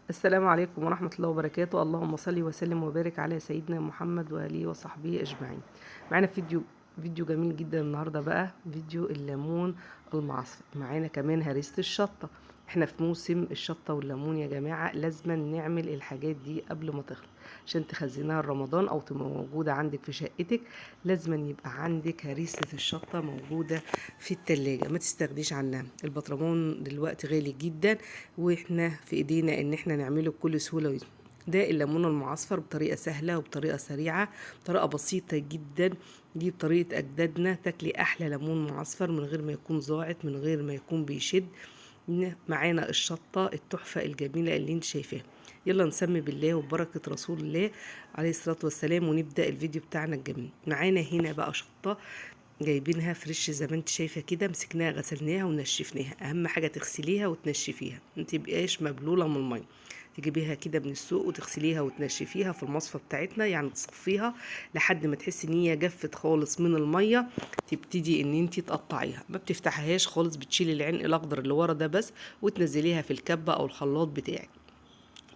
السلام عليكم ورحمة الله وبركاته. اللهم صل وسلم وبارك على سيدنا محمد وآله وصحبه أجمعين. معانا فيديو جميل جدا النهاردة بقى، فيديو الليمون المعصفر. معانا كمان هريسة الشطة. احنا في موسم الشطة والليمون يا جماعة، لازم نعمل الحاجات دي قبل ما تخلص عشان تخزنها رمضان او تبقى موجودة عندك في شقتك. لازم يبقى عندك هريسة الشطة موجودة في التلاجة، ما تستغنيش عنها. البطرمان دلوقتي غالي جدا واحنا في ايدينا ان احنا نعمله بكل سهولة. ده الليمون المعصفر بطريقة سهلة وبطريقة سريعة، بطريقة بسيطة جدا. دي بطريقة أجدادنا، تاكلي أحلى ليمون معصفر من غير ما يكون زاعط، من غير ما يكون بيشد. معانا الشطة التحفة الجميلة اللي انت شايفاها. يلا نسمي بالله وبركة رسول الله عليه الصلاة والسلام ونبدأ الفيديو بتاعنا الجميل. معانا هنا بقى شطة جايبينها فريش زي ما انت شايفه كده، مسكناها غسلناها ونشفناها. اهم حاجة تغسليها وتنشفيها، ما تبقاش مبلوله من المية. تجيبيها كده من السوق وتغسليها وتنشفيها في المصفى بتاعتنا، يعني تصفيها لحد ما تحسي ان هي جفت خالص من المية. تبتدي ان انت تقطعيها، ما بتفتحيهاش خالص، بتشيلي العلق الاخضر اللي ورا ده بس وتنزليها في الكبه او الخلاط بتاعك.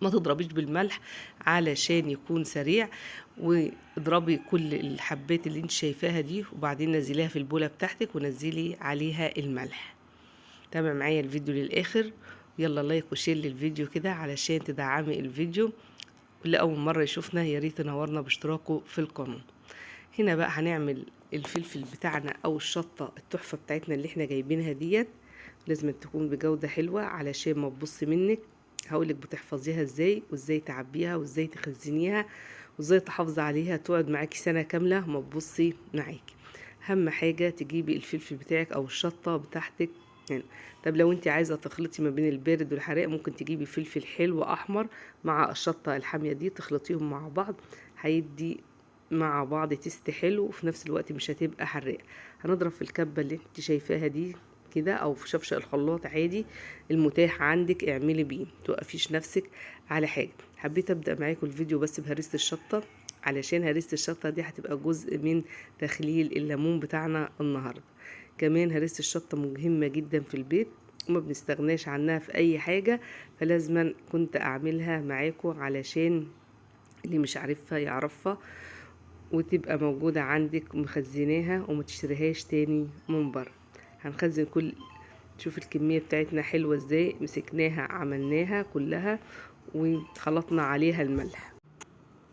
ما تضربيش بالملح علشان يكون سريع، واضربي كل الحبات اللي انت شايفاها دي، وبعدين نزليها في البوله بتاعتك ونزلي عليها الملح. تابع معايا الفيديو للاخر. يلا like و share للفيديو كده علشان تدعمي الفيديو، واللي اول مرة يشوفنا يا ريت تنورنا باشتراكه في القناة. هنا بقى هنعمل الفلفل بتاعنا او الشطه التحفة بتاعتنا اللي احنا جايبينها ديت. لازم تكون بجوده حلوة علشان ما تبص منك. هقولك بتحفظيها ازاي، وازاي تعبيها، وازاي تخزنيها، وازاي تحافظي عليها تقعد معاكي سنة كاملة ما تبصي معاكي. اهم حاجة تجيبي الفلفل بتاعك او الشطه بتاعتك هنا. طب لو انت عايزه تخلطي ما بين البارد والحراق، ممكن تجيبي فلفل حلو احمر مع الشطه الحامية دي، تخلطيهم مع بعض، هيدي مع بعض taste حلو وفي نفس الوقت مش هتبقى حراقه. هنضرب في الكبه اللي انت شايفاها دي كده، او في شفشق الخلاط عادي المتاح عندك اعملي بيه، متوقفيش نفسك على حاجة. حبيت ابدا معاكم الفيديو بس بهريسه الشطه، علشان هريسه الشطه دي هتبقى جزء من تخليل الليمون بتاعنا النهارده. كمان هريسه الشطه مهمة جدا في البيت وما بنستغناش عنها في اي حاجة، فلازما كنت اعملها معاكم علشان اللي مش عارفها يعرفها وتبقى موجودة عندك ومخزناها وما تشتريهاش تاني من بره. هنخزن كل، شوف الكمية بتاعتنا حلوة ازاي، مسكناها عملناها كلها وخلطنا عليها الملح.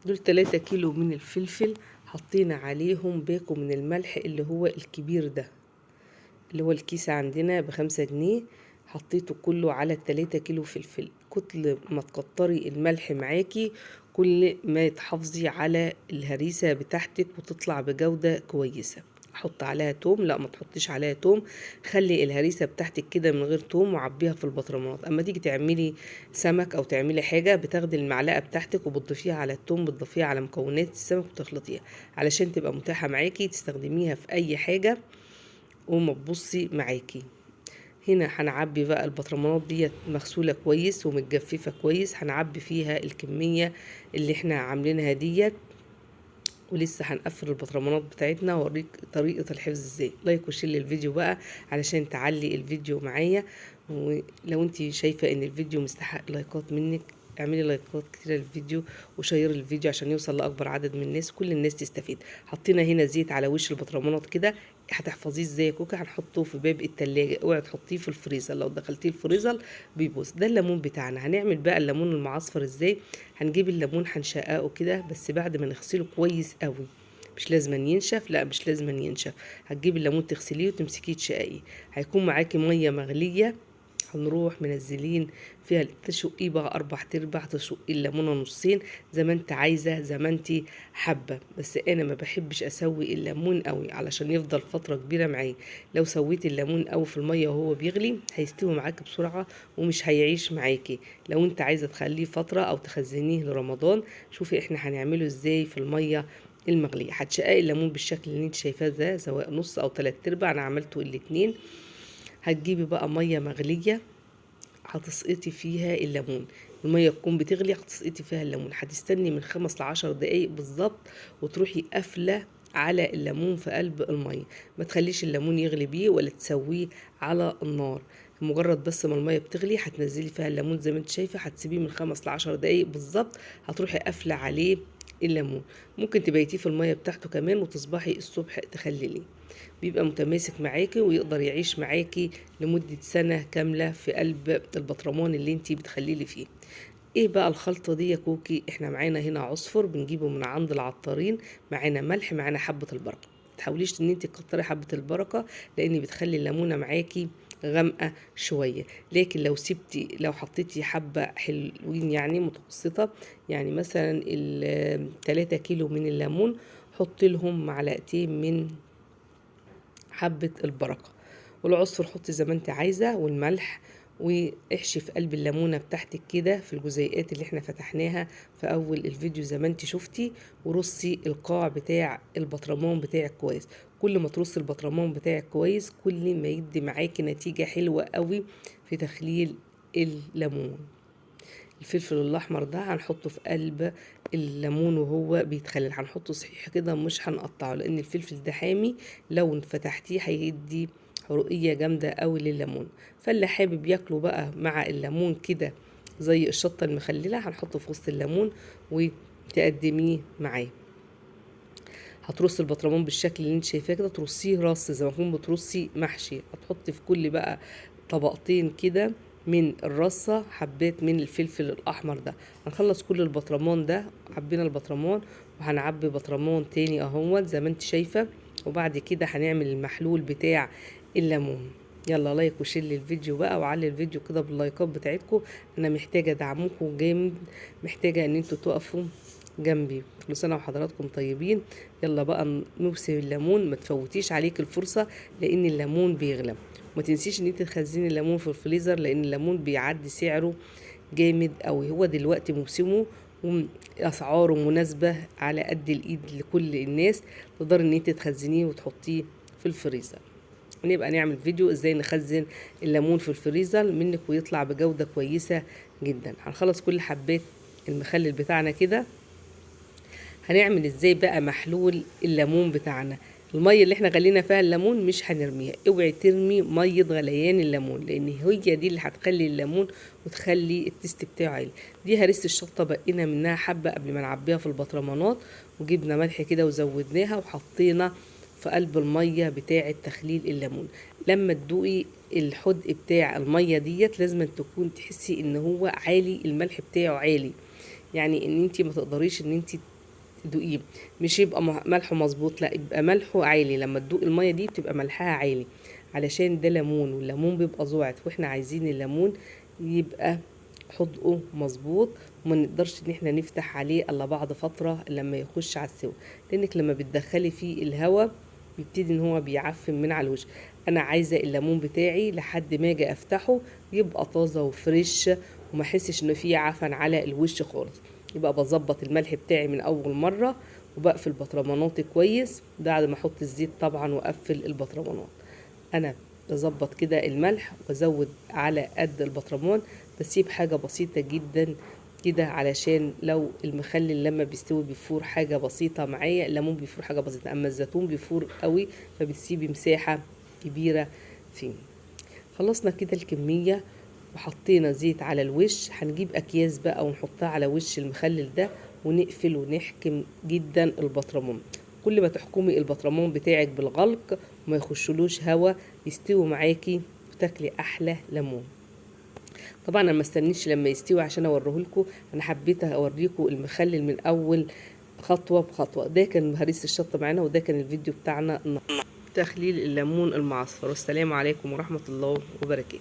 دول 3 كيلو من الفلفل حطينا عليهم باكو من الملح اللي هو الكبير ده، اللي هو الكيس عندنا ب5 جنيه. حطيته كله على 3 كيلو فلفل. كتل ما تكتري الملح معاكي كل ما تحافظي على الهريسة بتاعتك وتطلع بجودة كويسة. احط عليها توم؟ لا، ما تحطيش عليها توم، خلي الهريسه بتاعتك كده من غير توم وعبيها في البطرمات. اما تيجي تعملي سمك او تعملي حاجة بتاخدي المعلقة بتاعتك وبتضيفيها على التوم، بتضيفيها على مكونات السمك وتخلطيها علشان تبقى متاحة معاكي تستخدميها في اي حاجة وما تبصي معاكي. هنا هنعبي بقى البطرمانات ديت مغسوله كويس ومتجففه كويس، هنعبي فيها الكمية اللي احنا عاملينها ديت، ولسه هنقفل البطرمانات بتاعتنا واوريك طريقه الحفظ ازاي. like و share للفيديو بقى علشان تعلي الفيديو معايا، ولو انت شايفه ان الفيديو مستحق لايكات منك اعملي لايكات كتيرة للفيديو وشيري الفيديو عشان يوصل لاكبر عدد من الناس، كل الناس تستفيد. حطينا هنا زيت على وش البطرمانات كده، هتحفظيه ازاي يا كوكا؟ هنحطه في باب التلاجة، اوعي تحطيه في الفريزر، لو دخلتيه الفريزر بيبوظ. ده الليمون بتاعنا. هنعمل بقى الليمون المعصفر ازاي؟ هنجيب الليمون هنشققه كده بس بعد ما نغسله كويس قوي، مش لازم ينشف، لا مش لازم ينشف. هتجيبي الليمون تغسليه وتمسكيه تشققيه، هيكون معاكي مية مغليه، هنروح منزلين فيها، تشقيه بقى 4 ارباع، تشقي الليمونه نصين زي ما انت عايزه زي ما انت حابة. بس انا ما بحبش اسوي الليمون قوي علشان يفضل فترة كبيرة معايا. لو سويت الليمون قوي في المية وهو بيغلي هيستوي معاكي بسرعة ومش هيعيش معاكي. لو انت عايزه تخليه فترة او تخزنيه لرمضان، شوفي احنا هنعمله ازاي في المية المغليه. هتشققي الليمون بالشكل اللي انت شايفاه ده، سواء نص او 3 ارباع، انا عملته الاتنين. هتجيبي بقى مية مغليه هتسقطي فيها الليمون، المية تكون بتغلي هتسقطي فيها الليمون، هتستني من 5 ل10 دقايق بالظبط وتروحي قافله على الليمون في قلب المية. ما تخليش الليمون يغلي بيه ولا تسويه على النار، مجرد بس ما المية بتغلي هتنزلي فيها الليمون زي ما انت شايفه، هتسيبيه من 5 ل10 دقايق بالظبط، هتروحي قافله عليه الليمون. ممكن تبيتيه في المية بتاعته كمان وتصبحي الصبح تخلليه، بيبقى متماسك معاكي ويقدر يعيش معاكي لمدة سنة كاملة في قلب البطرمان اللي انتي بتخللي فيه. ايه بقى الخلطة دي يا كوكي؟ احنا معانا هنا عصفر بنجيبه من عند العطارين، معانا ملح، معانا حبه البركة. متحاوليش ان انت تكتري حبه البركة لان بتخلي الليمونه معاكي غامقه شوية، لكن لو سبتي لو حطيتي حبه حلوين يعني متوسطه، يعني مثلا 3 كيلو من الليمون حطي لهم معلقتين من حبه البركة، والعصفر حطي زي ما انت عايزه، والملح، واحشي في قلب الليمونه بتاعتك كده في الجزيئات اللي احنا فتحناها في اول الفيديو زي ما انت شفتي، ورصي القاع بتاع البطرمان بتاعك كويس. كل ما ترصي البطرمان بتاعك كويس كل ما يدي معاكي نتيجة حلوة قوي في تخليل الليمون. الفلفل الاحمر ده هنحطه في قلب الليمون وهو بيتخلل، هنحطه صحيح كده مش هنقطعه لان الفلفل ده حامي، لو فتحتيه هيدي حرقية جامدة قوي لليمون. فاللي حابب ياكله بقى مع الليمون كده زي الشطة المخللة هنحطه في وسط الليمون وتقدميه معاه. هترصي البطرمان بالشكل اللي انت شايفاه كده، ترصيه رص زي ما تكون بترصي محشي، هتحطي في كل بقى طبقتين كده من الرصة حبات من الفلفل الأحمر ده. هنخلص كل البطرمان ده، عبينا البطرمان وهنعبي بطرمان تاني اهوت زي ما انت شايفة، وبعد كده هنعمل المحلول بتاع الليمون. يلا like و share للفيديو بقى، وعلي الفيديو كده باللايكات بتاعتكم، انا محتاجه دعمكم جامد، محتاجه ان انتوا تقفوا جنبي. كل سنة وحضراتكم طيبين. يلا بقى موسم الليمون، ما تفوتيش عليك الفرصة لان الليمون بيغلى. وما تنسيش ان انت تخزني الليمون في الفريزر لان الليمون بيعدي سعره جامد قوي، هو دلوقتي موسمه واسعاره مناسبة على قد الايد لكل الناس، تقدر ان انت تخزنيه وتحطيه في الفريزر. نبقى نعمل فيديو ازاي نخزن الليمون في الفريزر منك ويطلع بجودة كويسة جدا. هنخلص كل حبات المخلل بتاعنا كده. هنعمل ازاي بقى محلول الليمون بتاعنا؟ المية اللي احنا غلينا فيها الليمون مش هنرميها، اوعي ترمي مية غليان الليمون لان هي دي اللي هتخلي الليمون وتخلي ال taste بتاعه عالي. دي هرسه الشطه بقينا منها حبه قبل ما نعبيها في البطرمانات، وجبنا ملح كده وزودناها وحطينا في قلب المية بتاعه تخليل الليمون. لما تدوقي الحدق بتاع المية ديت لازم تكون تحسي ان هو عالي، الملح بتاعه عالي، يعني ان انت ما تقدريش ان انت تدوقيه، مش يبقى ملحة مظبوط، لا يبقى ملحة عالي. لما تدوق المية دي بتبقى ملحها عالي علشان ده ليمون، والليمون بيبقى زعت، واحنا عايزين الليمون يبقى حدقه مظبوط، وما نقدرش ان احنا نفتح عليه الا بعد فترة لما يخش على السوا، لانك لما بتدخلي فيه الهواء بيبتدي ان هو بيعفن من على الوش. انا عايزه الليمون بتاعي لحد ما اجي افتحه يبقى طازة وفريش وما احسش ان فيه عفن على الوش خالص. يبقى بظبط الملح بتاعي من اول مرة، وبقفل بطرماناتي كويس بعد ما احط الزيت طبعا واقفل البطرمانات. انا بظبط كده الملح وازود على قد البطرمان، بسيب حاجة بسيطة جدا كده علشان لو المخلل لما بيستوي بيفور حاجة بسيطة معايا، الليمون بيفور حاجة بسيطة، اما الزيتون بيفور قوي فبتسيبي مساحة كبيرة فيه. خلصنا كده الكمية وحطينا زيت على الوش. هنجيب اكياس بقى ونحطها على وش المخلل ده ونقفل ونحكم جدا البطرمان. كل ما تحكمي البطرمان بتاعك بالغلق وما يخشلوش هوا يستوي معاكي وتاكلي احلى ليمون. طبعا انا ما استنيش لما يستوي عشان اوريه لكم، انا حبيت اوريكم المخلل من اول خطوة بخطوة. ده كان هريسه الشطه معانا، وده كان الفيديو بتاعنا النهارده، تخليل الليمون المعصفر. والسلام عليكم ورحمة الله وبركاته.